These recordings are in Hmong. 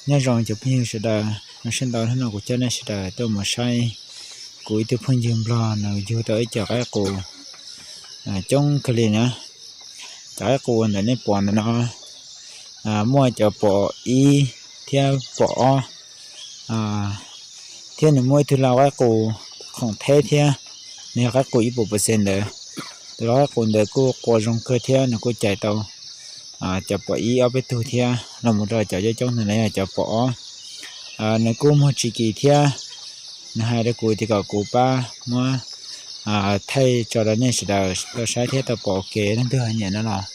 Nyob zoo cov phooj ywg sawv daws, no sib ntau hnub no kuv coj nej sawv daws tuaj mus saib kuv ib tug phooj ywg Nplog nws yug tau ib co qaib qus coob kawg li na. Cov qaib qus ntawm nej pom ntawm no muaj cov pom ib thiab pom ob, thiab nws muaj ib tug lau qaib qus khoom theb thiab, nws yog qaib qus ib puas percent ntawd. Tus lau qaib qus ntawd kuj qua zoo kawg thiab nws kuj cais tau cov pom ib ob peb tug thiab los mus rau cov coob coob ntawd los yog cov pom ob. Nws kuj muag tsis kis thiab, nws hais rau kuv tias kom kuv pab muab thaij tso rau nej sawv daws tau saib thiab tau pom ua ke. Leej twg ho nyiam no los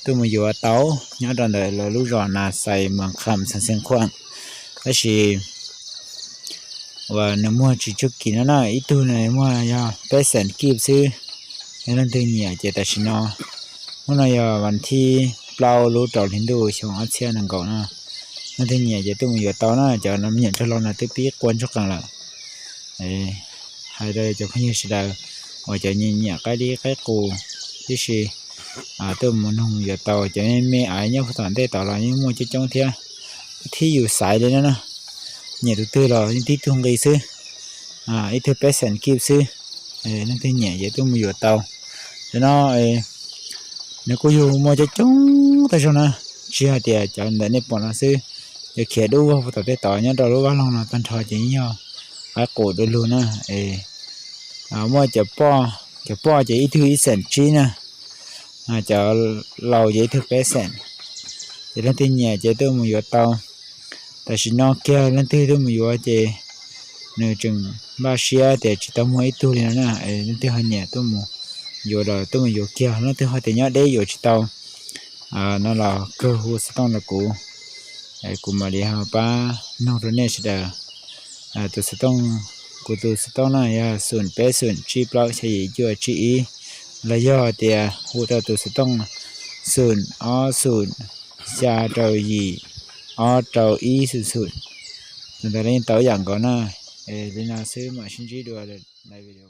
tuaj mus yuav tau nyob rau ntawm lawv lub zos Nas Xais Moos Kham Xeev Khuam. Tab sis uas nws muag tsis tsug kis no na, ib tug no muag yog peb xees kib xwb. Yog leej twg nyiam ces tam sim no, hnub no yog vas thib plaub lub rau hli ntuj xyoo ob txhiab nees nkaum no, leej twg nyiam ces tuaj mus yuav tau na. Cov no me nyuam ntsuag laus no twb pib qua ntsuag qees lawm. Hais rau cov phooj ywg sawv daws uas cov nyiam nyiam qaib dib qaib qus tib si, tuaj mus nug yuav tau. Cov me me aiv nyob puag tom ntej tod los yeej muaj coob coob thiab, thib yus xaiv li no na. Nyiam tus twg los yeej tib tug nqi xwb, ib tug peb xees kib xwb. Leej twg nyiam ces tuaj mus yuav tau. Cov no nws kuj yug muaj coob coob tag zog na, tsis hais tias cov ntawm nej pom no xwb, cov khiav dub vog puag tom tej tod nyob rau lub vaj loog no tag nrho ces yeej yog qaib qus du lug na. Muaj cov poj, cov poj ces ib tug ib xees tsib na, cov laus ces ib tug peb xees. Ces leej twg nyiam ces tuaj mus yuav tau. Tam sim no kiag leej twg tuaj mus yuav ces nws tseem npaj siab tias tsis tau muaj ib tug li no na. Leej twg ho nyiam tuaj mus yuav los tuaj mus yuav kiag, leej twg ho tias nyob deb yuav tsis tau no los kawg hu xov tooj rau kuv, kuv mam li ho pab nug rau nej sawv daws. Tus xov tooj, kuv tus xov tooj no yog xoom peb xoom tsib plaub xya yim cuaj tsib ib, los yog tias hu rau tus xov tooj xoom ob xoom xya rau yim ob rau ib xoom xoom. Tus ntawd los yeej tau ib yam nkaus na. Li no xwb, mam sib ntsib dua lwm video.